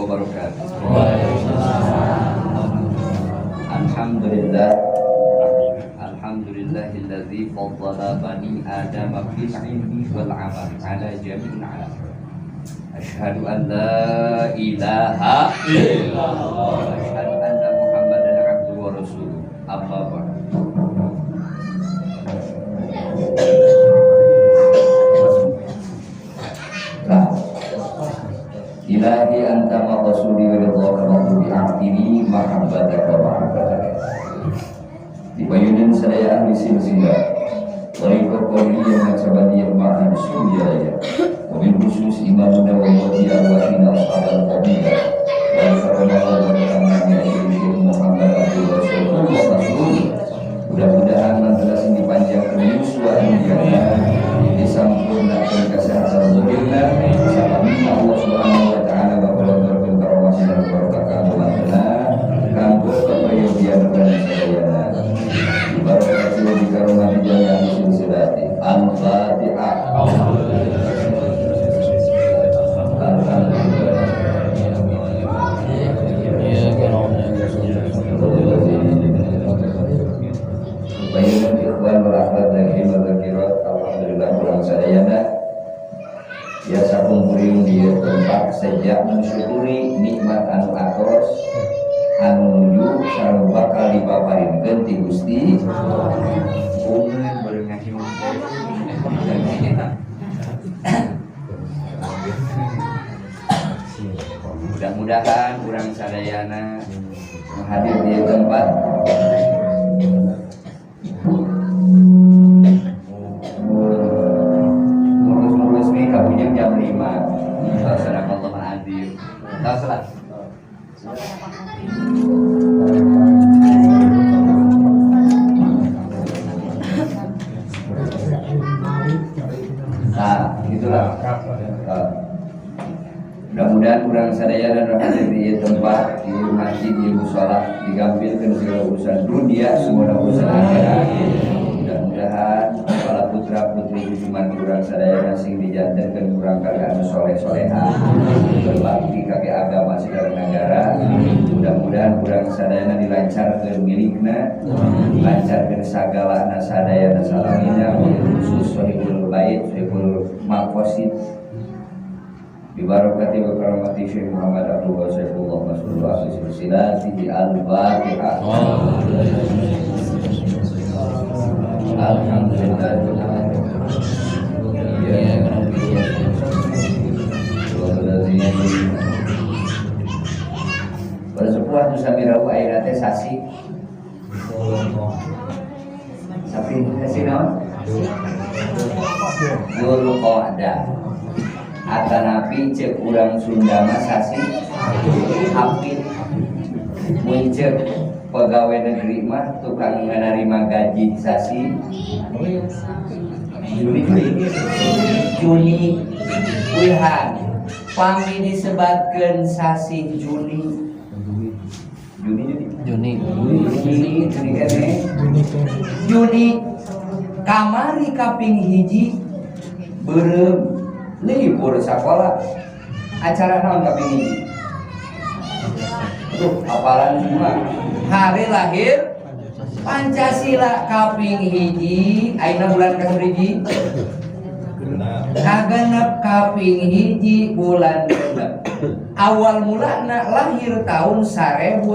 Wabarakatuh. Alhamdulillah. Alhamdulillahilladzi faddala bani Adama fil ilmi wal amal ala jami'il alam. Asyhadu an la ilaha illallah wa asyhadu anna Muhammadan abduhu wa rasuluh. Amma ba'd. Ilahi anta maqsudi wa ridhaka maqsudi a'tini mahabbataka wa ma'rifataka. Dipayunan sadaya ahli silsilah tariqah qadiriyah naqsabandiyah ma'an suryaya wa bil khusus imamuna wa wali arwahina ashabal fadilah wa karamahu wa ta'ala Syekh Muhammad Abdul Rasul. Mudah-mudahan mantelas ini panjang yuswa dunyana disampurnakan kesehatan zahirna salamina Allah Subhanahu wa taala wa barakatuh karomah dan barokah kanggo mantena kanggo keprayogian urang sadayana barakatuh wa bi karomati jami'i silsilati. Al-Fatihah. Alhamdulillah. Bayyana ikhwan wal akhwat dan zakirat. Alhamdulillah urang sadayana biasa kumpulin di tempat sejak mensyukuri nikmat anu atos anu nuju sareng bakal dipaparinkeun ti Gusti Ungeun beurang hiung. Mudah-mudahan urang sadayana hadir di tempat ngurus-ngurus nih kabunya jam 5. Sadaqallahu azim. Tahu salah. Nah, itulah. Mudah-mudahan urang sadaya dan hadir di tempat di masjid di musala digampilkan segala urusan dunia semua urusan akhirat. Mudah-mudahan para putra putri cucu mantu urang sadaya sing dijantenkeun urang kali anu soleh soleha berbakti ka agama segala negara. Mudah-mudahan urang sadayana dilancarkeun milikna, lancarkeun sagalana sadayana salamina, khusus sohibul bait, sohibul maqasid. Bibarakati wa karamati Syekh Muhammad Abdul Wasaifullah Masulullah silsilatihi al-Fatihah. Alhamdulillah. Pada sepuh tu samirawu ayeuna teh sasi. Sapi sasi naon? Dzulqa'dah. Atanapi cek urang Sunda mah sasi hapit. Mun cek pegawai negeri mah tukang ngarima gaji sasi Juni Juni Wihan pami disebatkeun sasi Juni Juni Juni Juni Juni kene Juni kamari kaping hiji beureum libur sekolah acara naon kaping hiji tuh hafalan semua hari lahir Pancasila kaping hiji ayeuna bulan kasabaraha kagenep kaping hiji bulan genep awal mulana lahir tahun 1845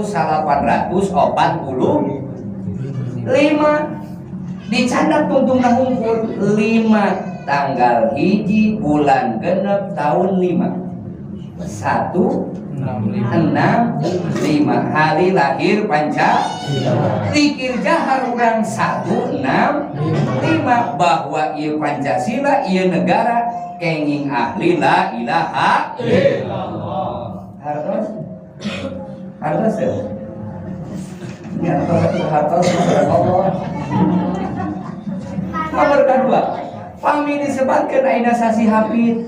dicandak tungtungna hungkul 5 tanggal hiji bulan genep tahun 5 1 6 5 hari lahir Pancasila. Zikir jahar urang 1 6 5 bahwa ieu Pancasila ieu negara kenging ahli la ilaha illallah. Hartos? Hartos ya? Ini hartos hartos Allah. Nomor kedua, pami disebatkeun ayeuna sasi hapit.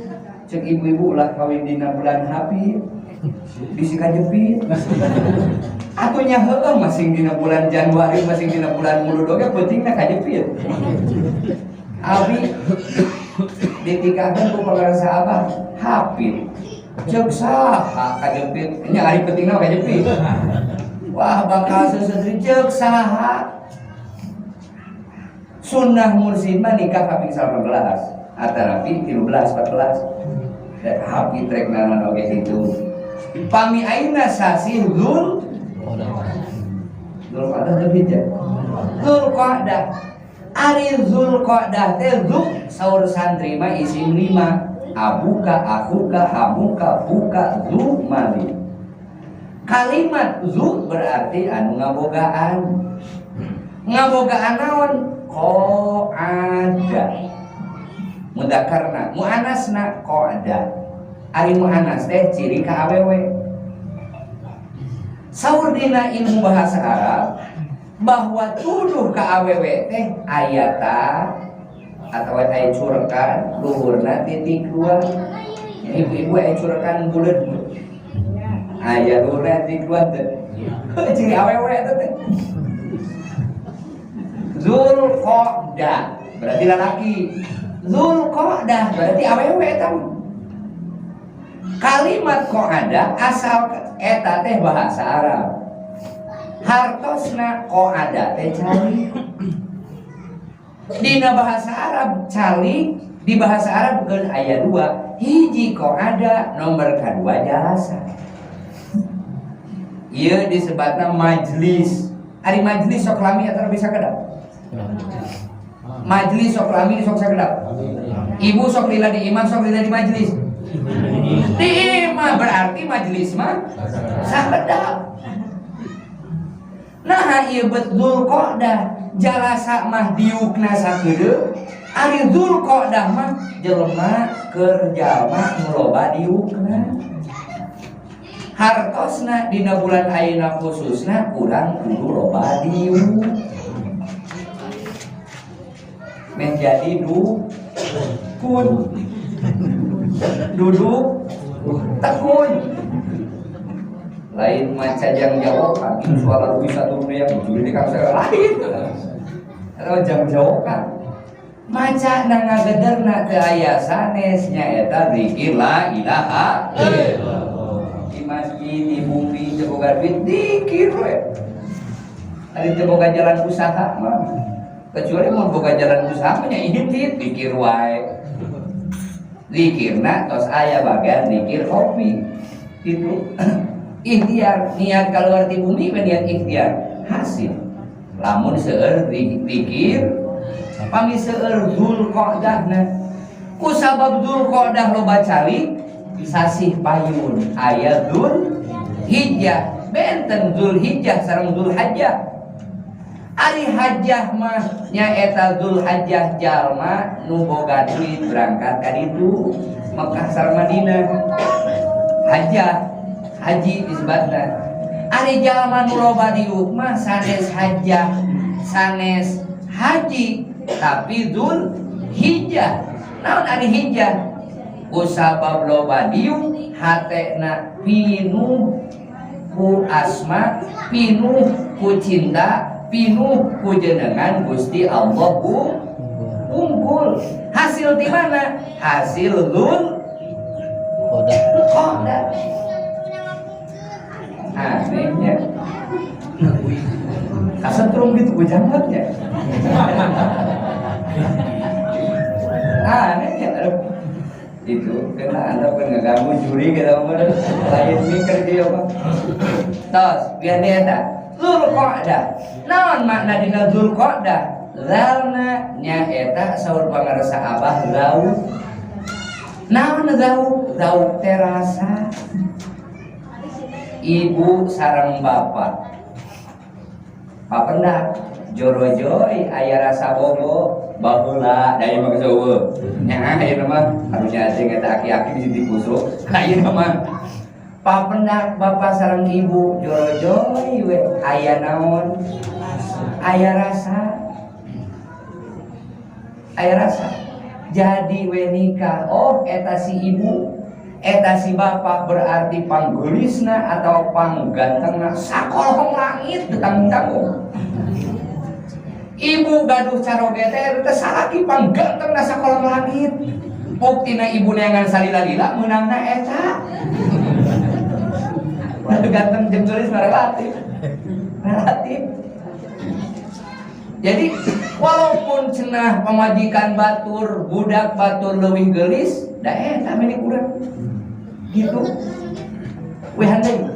Cek ibu-ibu lah kawin dina bulan hapit. Bisi kajepit. Atunya heueuh masing dina bulan Januari, masing dina bulan Mulud oge pentingna kajepit. Abi ditikahkeun ku pangarsa abah hapit. Ceuk saha kajepit? Nya ari pentingna kajepit. Wah, bakal sesedri ceuk saha? Sunnah mursid mah nikah kaping 18 atanapi 13 14. Dan hapi trek naon oge kitu. Pami ayeuna sasih Dzulqa'dah Dzulhijjah. Dzulqa'dah. Ari Dzulqa'dah teh zu saur santri mah isim lima. Abuka, akuka, hamuka, buka, zu, mali. Kalimat zu berarti anu ngabogaan. Ngabogaan naon? Qa'ada. Mudzakarna, muannasna qa'ada. Ari muannas teh ciri ka awewe. Saur dina ilmu bahasa Arab bahwa tuduh ka awewe teh ayata atau aya curekan luhurna titik dua. Ibu-ibu aya curekan buleud. Aya luhurna titik dua teh. Ciri awewe eta teh. Zulqa'dah berarti lalaki. Zulqa'dah berarti awewe eta. Kalimat qa'ada asal eta teh bahasa Arab. Hartosna qa'ada teh calik. Dina bahasa Arab calik di bahasa Arab keun aya dua, hiji qa'ada, nomor kadua jalasa. Ieu disebutna majlis. Ari majlis sok lami atau bisa kedap? Majlis sok lami sok sakedap. Ibu sok lila di imah, sok lila di majlis. Di imah berarti majlis mah sakedap. Nah, ieu bet Dzulqa'dah jalasa mah diukna sakedeung. Ari Dzulqa'dah mah jelema keur jalma nu loba diukna. Hartosna dina bulan ayeuna khususna urang kudu loba diuk. Menjadi dukun. Duduk tekun. Lain maca jang jawokan, suara bisa turun yang juri di kamar lain. Atau jang jawokan. Maca na ngagederna teu aya sanes nyaeta zikir la ilaha illallah. Di masjid, di bumi, teu boga duit, zikir we. Ari teu boga jalan usaha mah. Kecuali mau boga jalan usaha mah nya indit zikir wae. Zikirna tos aya bagian zikir kopi. Itu ikhtiar, niat keluar di bumi niat ikhtiar hasil. Lamun seueur zikir, pami seueur Dzulqa'dahna. Ku sabab Dzulqa'dah loba calik sasih payun aya Dzulhijjah. Benten Dzulhijjah sareng Dzulhajjah. Ari hajjah mah nyaeta Dzulhajjah jalma nu boga duit berangkat ka ditu Mekah sareng Madinah. Hajjah haji disebutna. Ari jalma nu loba diuk mah sanes hajjah, sanes haji, tapi Dzulhijjah. Naon ari hijjah? Ku sabab loba diuk hatena pinuh ku asma, pinuh ku cinta, pinuh ku jenengan Gusti Allah ku unggul. Hasil di mana? Hasil Dzul Qa'dah. Anehnya. Kasetrum gitu ku jangkatnya. Anehnya. Aduh. Itu karena anda pun ngeganggu juri kita mah lain mikir dia mah. Tos, biar dia tak. Dzulqa'dah. Naon makna dina Dzulqa'dah? Zalna nyaeta saur pangarsa Abah zau. Naon zau? Zau teh rasa. Ibu sareng bapak. Papendak jorojoy aya rasa bogo baheula da ieu mah geus eueuh. Nya ayeuna mah karunya jeung eta aki-aki di dikusuk. Ayeuna mah papendak bapak sareng ibu jorojoy we aya naon? Aya rasa. Aya rasa. Jadi we nikah, oh eta si ibu, eta si bapak berarti panggeulisna atau panggantengna sakolong langit ditanggung-tanggung. Ibu gaduh caroge teh teh salaki panggantengna sakolong langit. Buktina ibu neangan salila-lila meunangna eta. Ganteng jeung geulis mah relatif. Relatif. Jadi walaupun cenah pamajikan batur, budak batur leuwih geulis, da eta milik urang. Gitu. Wehan deui.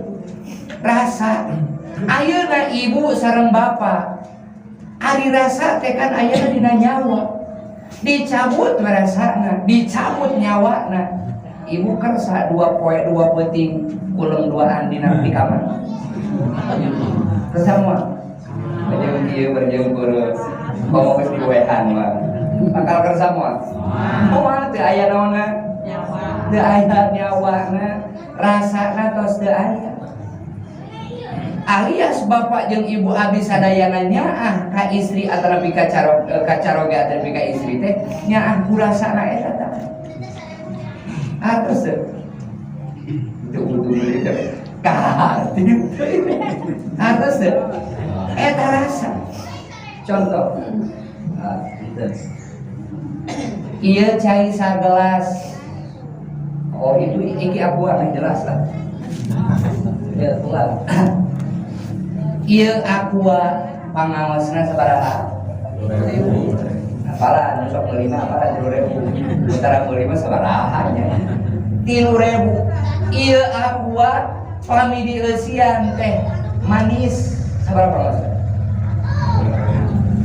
Rasa. Ayeuna ibu sareng bapak. Ari rasa teh kan ayeuna dina nyawa. Dicabut rasana, dicabut nyawana. Ibu kersa 2 poe 2 peuting kulem duaan dina di kamar. Kersa moal? Berjauh kieu berjauh kurus. Komo geus diwehan mah. Bakal kersa moal? Moal, teu aya naonna? Teu aya nyawana, rasana tos teu aya. Alias bapak jeung ibu abdi sadayana nyaah ka istri atanapi ka caro ka caroge atanapi ka istri teh nyaah ku rasana eta tah. Atos teu? Teu butuh itu. Kahatip. Atos teu? Eta rasa. Contoh. Ah, gitu. Ieu cai sagelas. Oh, itu iki Aqua jelas lah. Ya, pulang. Ieu Aqua pangaosna sabaraha? Apalah, nu sok meuli mah apalah 3.000. Utara meuli mah sabaraha nya? 3.000. Ieu Aqua pami dieusian teh manis sabaraha pangaosna?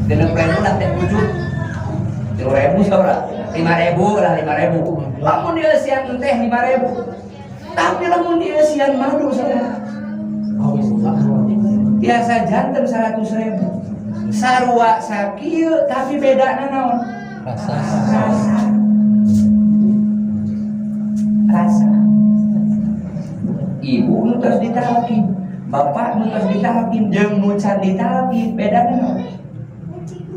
6.000 lah teh wujud. 3.000 sabaraha? 5.000 lah, 5.000. Lamun dieusian teh 5.000. Tapi lamun dieusian madu sabaraha? Biasa janten 100.000. Sarua sakieu tapi beda naon? Rasa. Rasa. Rasa. Ibu nu tos ditalkin, bapak nu tos ditalkin, jeung nu can ditalkin, beda naon?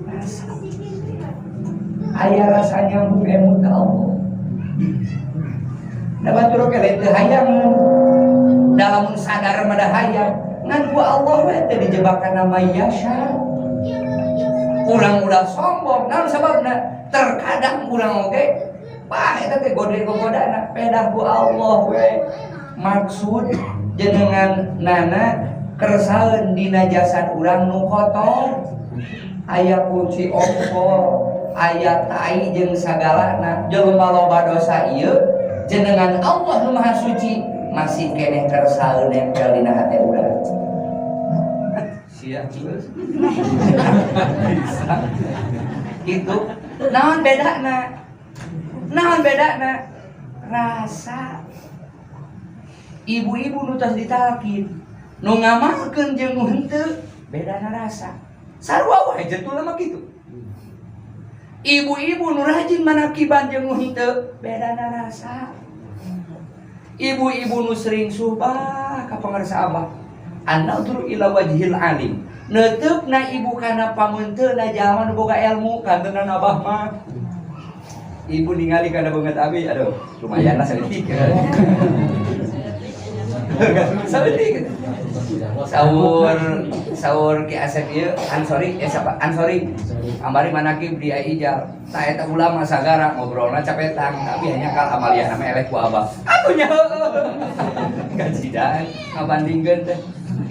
Rasa. Aya rasa nyambung emut ka Allah. Da batur oge lain teu hayang, dalam sadar mah da hayang, ngan ku Allah we teu dijebakan nama yasha. Urang ulah sombong, naon sababna? Terkadang urang oge bah eta teh gode gogodana pedah ku Allah we. Maksud jenengan nana kersaeun dina jasad urang nu kotor. Aya kunci ongko, aya tai jeung sagalana, jelema loba dosa ieu jenengan Allah nu Maha Suci masih keneh kersaeun nempel dina hate urang. Sia geus. Bisa. Gitu. Naon bedana? Naon bedana? Rasa. Ibu-ibu nu tos ditalkin, nu ngamalkeun jeung nu henteu, bedana rasa. Sarua wae jetulna mah kitu. Ibu-ibu nu rajin manakiban jeung nu henteu, bedana rasa. Ibu-ibu nu sering suhbah ka pangarsa abah. An-nadhru ila wajhil alim. Neuteupna ibu kana pameunteuna jalma nu boga ilmu kantenan abah mah. Ibu ningali kana beungeut abi, aduh, lumayan lah saeutik. Saeutik. Saur saur Ki Asep ieu Ansori, eh siapa? Ansori. Amari manakib di Ijal. Tah eta ulama sagara ngobrolna capetang, tapi hanya kal amaliyah nama eleh ku abah. Atuh nya heueuh. Gajidan ngabandingkeun teh.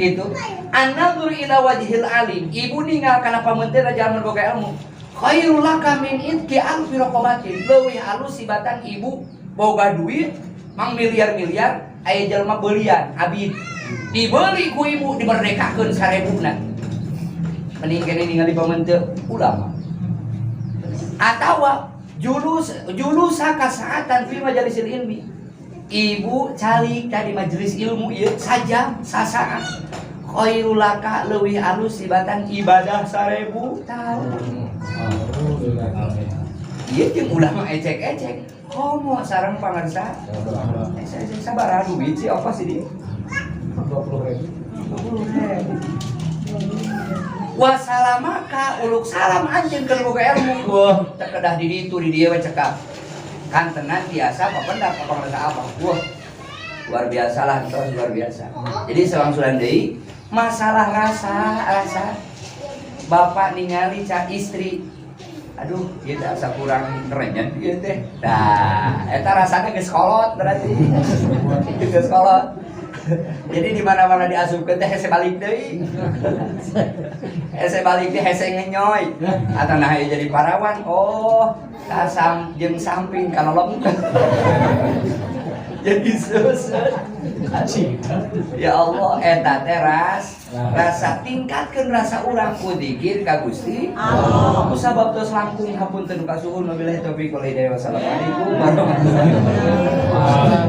Itu an-nadhru ila wajhil alim. Ibu ningal kana pameunteuna jalma boga ilmu. Khairul laka min itqi alfi raqabatin. Leuwih alus sibatan ibu boga duit mang miliar-miliar aya jelema beulian abid. Dibeli ku ibu dimerdekakeun 1.000-na. Mending kene ningali pameuteu ulama. Atawa julus julusaka sa'atan fi majalisil ilmi. Ibu calik tadi majelis ilmu ieu sajam sasaat. Khairul laka leuwih alus tibatan ibadah 1.000 tahun. Ieu jeung ulama ecek-ecek. Komo sareng pangarsa. Ecek-ecek sabaraha duit sih apa sih dia? 20.000. 20.000. Wasalamaka uluk salam anjeun keur boga ilmu. Wah, teu kedah di ditu di dieu we cekap. Kantenan biasa papendak ka pangarsa abah. Wah, luar biasa lah, terus luar biasa. Jadi sewangsulan deui masalah rasa, rasa bapak ningali ca istri Aduh, ieu teh asa kurang kerenyen ieu teh. Nah, eta rasana geus kolot berarti. Geus kolot. Jadi di mana-mana diasupkeun teh hese balik deui. Hese balik teh hese ngenyoy. Atau nah ieu jadi parawan. Oh, kasam jeung samping kalolom. Jadi susut. Ya Allah, eta teh rasa tingkatkeun rasa urang ku dzikir ka Gusti Allah. Ku sabab tos langkung hapunten kasuhun, wabillahi taufiq wal hidayah. Wassalamualaikum warahmatullahi wabarakatuh.